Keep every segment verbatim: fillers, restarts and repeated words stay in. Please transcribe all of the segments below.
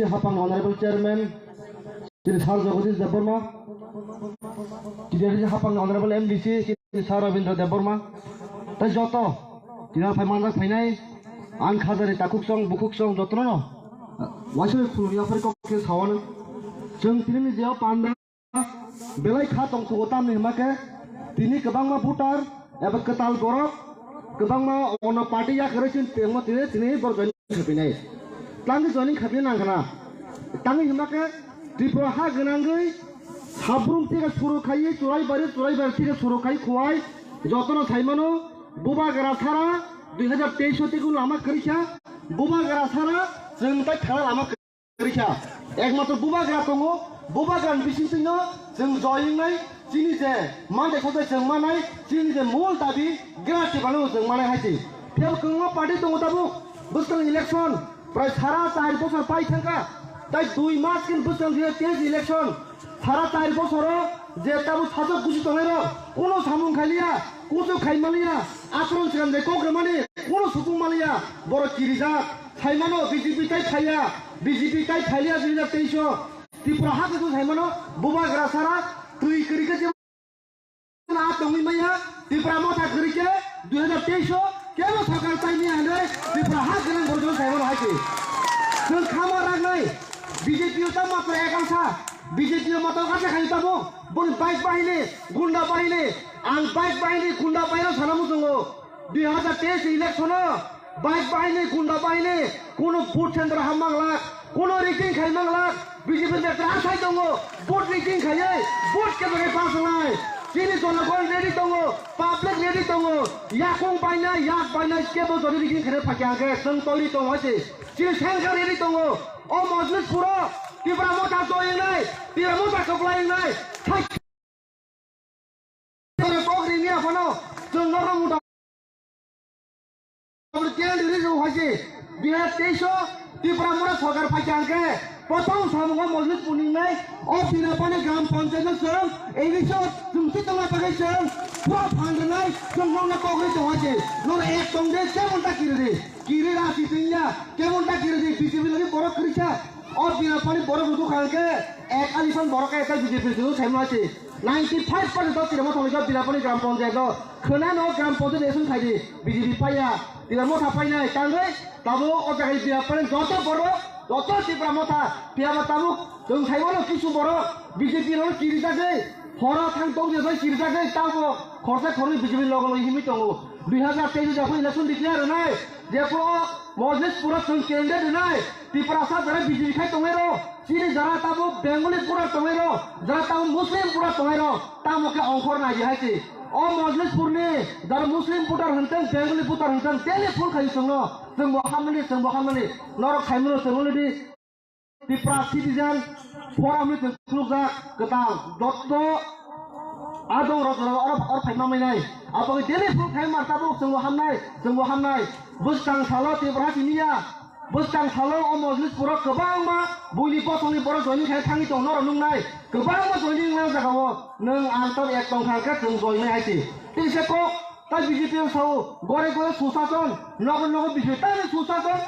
Hapang Honorable Chairman Shri Sir Jagadish Debbarma, T D R C Hapang Honorable M D C Shri Sir Rabindra Debbarma, tei joto tini phai manjak phainai ang khajani takhuk song bukhuk song jotono no waisa khulumya phari kok khe sawano. Chwng tini ni je panda belai kha tong thugo tamni hwnba khe tini kwbangma voter eba kwtal borok kwbangma ono party yakarwi chini tengmo tini tini borok joining khapinai. Tangwi joining khapina nang khna. Tangwi hwnba khe Tripura ha gwnangwi Sabrum thike suru khai Churaibari, Churaibari thike suru khai Khowai jotono saimano Bubagra sara dui hazar teis o teigo lama kwrwi kha. Bubagra sara chwng tai thana lama kwrwi kha. Ekmatro Bubagra tongo, Bubagrani bisingtwino chwng joining nai chini je mande sote chwng manai chini je mul dabi gra tibano chwng manai hai se. Phiya kwbangma party tongo tabuk bwskang election prai sara char bosor pai thangkha. Tai dui mas kin bwskang je test election sara char bosoro je tabuk sajak gusi tongnai rok kuno samung khaliya, kuchuk khai maliya, asoron chwng je kok rwmani kuno supung maliya, borok kirijak. Saimano B J P tai phaiya, B J P tai phaiya dui hazar teis o. Tripura ha kuchuk saimano Bubagra sara twi kwrwi khe je na tongwi maya, Tripura motha kwrwi khe dui hazar teis o kebo sarkar tai maya hwnwi Tripura ha gwnang borok saimano hai khe. Chwng khama ragnai B J P o tamo matra ekang sa, B J P o mata kasa khai tamo boni bike bahini, gunda bahini, ang bike bahini, gunda bahini sana muchungo. Dui hazar teis election o bike bahini, gunda bahini, kuno vote center ham manglak, kuno rigging khai manglak, B J P ni asai tongo, vote rigging khaiwi, vote kebo khe pass wngnai. Chini jonogon ready tongo, public ready tongo, yakung bainai, yak bainai, kebo jodi rigging khaina phakya hwnkhe chwng toiri tongo hai se. Chini sengkha ready tongo, o Mojlispuro Tipra Motha joi wngnai, Tipra Motha kwplai wngnai, sai Tore kok rini aphano chwng norok muta Aboni tiyan diri rw hai se dui hazar teis o Tripura mura sarkar phaikha hwnkhe prothom samungo Mojlispur ni nai o Pinapani gram panchayat no chwng elison chwng si tongna bagwi chwng pura phan rwnai chwng nokna kok ri tong hai se nokna ek tong de kemon ta kiri di kiri ra si tong ya kemon ta kiri di B J P lari borok kwrwi kha o Pinapani borok rw kha hwnkhe ek alison borok ekta B J P rw sai ma se. Ninety five percent o Tripura thangwi kha Birapani gram panchayat o. Khwnano gram panchayat election khaidi B J P paiya. Tripura motha painai tangwi tabuk o jaga Birapani joto borok, joto Tripura motha phiyaba tabuk chwng saimano kisu borok B J P no kirijagwi horo thang tong jagwi kirijagwi tabuk khorsa khorwi B J P logo logi himwi tongo. Dui hazar teis o jephru election declare rwnai jephru o Mojlispuro chwng candidate rwnai Tiprasa jara B J P khai tongnairok. Chini jara tabuk Bengali voter tongnairok, jara tabuk Muslim voter tongnairok, tamo khe ongkhor nai di hai se. O Mojlispurni jara Muslim voter hwntwng, Bengali voter hwntwng, daily phone khai chwngno, chwngbo hamnani, chwngbo hamnani, norok khaimano chwngno di. Tipra citizen forum ni chwng khulukjak kwtal, jotto adong rok jora oro, oro phaima mainai. Abo daily phone khai mar tabuk chwngbo hamnai, chwngbo hamnai. Bwskang salo Tipra simiya. Bwskang salo o Mojlispuro kwbangma buini bosongni borok joining khe thangwi tong norok nuknai. Kwbangma joining wngnai o jagao. Nwng ang tab ek tong kha khe chwng joining hai se. Tei se kok tai B J P o sao gore gore susason, nogo nogo B J P tamni susason,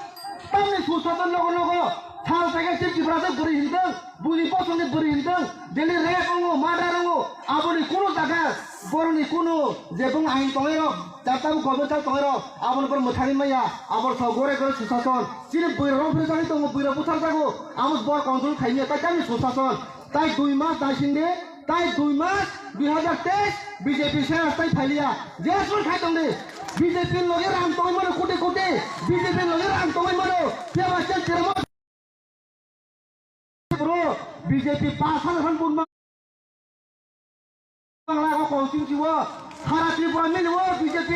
tamni susason nogo nogo. Sal phaikhe se Tiprasa bwrwi hintwng, buini bosongni bwrwi hintwng, daily rape wngo, murder wngo, aboni kunu jaga, boroni kunu je bung ain tongnairok, Chapta bo government sak tongo, abo no mwthangwi maya, abo sao gore gore susason. Chini bwrwi rok phiri jagwi tongo, bwrwi rok buthar jago, abo bor control khaimya, tai kami susason. Tai dui mas dai sing de, tai dui mas dui hazar teis B J P se tai phailiya. Jeswng khai tong de, B J P logi rang tongwi mano, kote kote, B J P logi rang tongwi mano. Phiya ba chel chel mo. Bro, B J P pass hajar khan bunma. Bangla ko constituency o, sara Tripura mili o B J P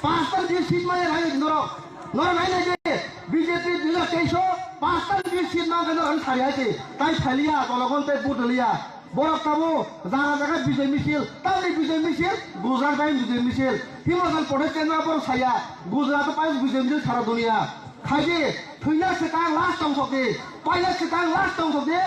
pass tan di seat maya hai norok. Norok hai nai je B J P dui hazar teis o pass tan di seat ma kano an sari hai se. Tai saliya, jologon tai vote liya. Borok tamo jaga jaga bijay misil, tamni bijay misil, Gujarat bai bijay misil. Himachal Pradesh tenna borok saya, Gujarat bai bijay misil sara dunia. Khaidi, thwina swkang last tong sok di, paina swkang last tong sok di.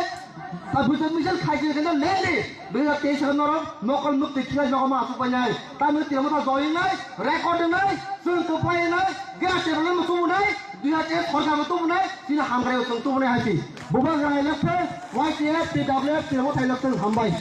Bijay misil khaidi khe no leng di. Dui hazar teis o norok nokol mukti khilai nogo ma asuk painai. Tamni tira motha join nai, record nai, chwng kwplai nai, gas table no muchung nai. Dui hajar sorkar bo tubunai, chini hamkrai bo chwng tubunai hai si. Bubagra hai lok thang, Y T F, T W F, chini bo thai lok thang, hambai.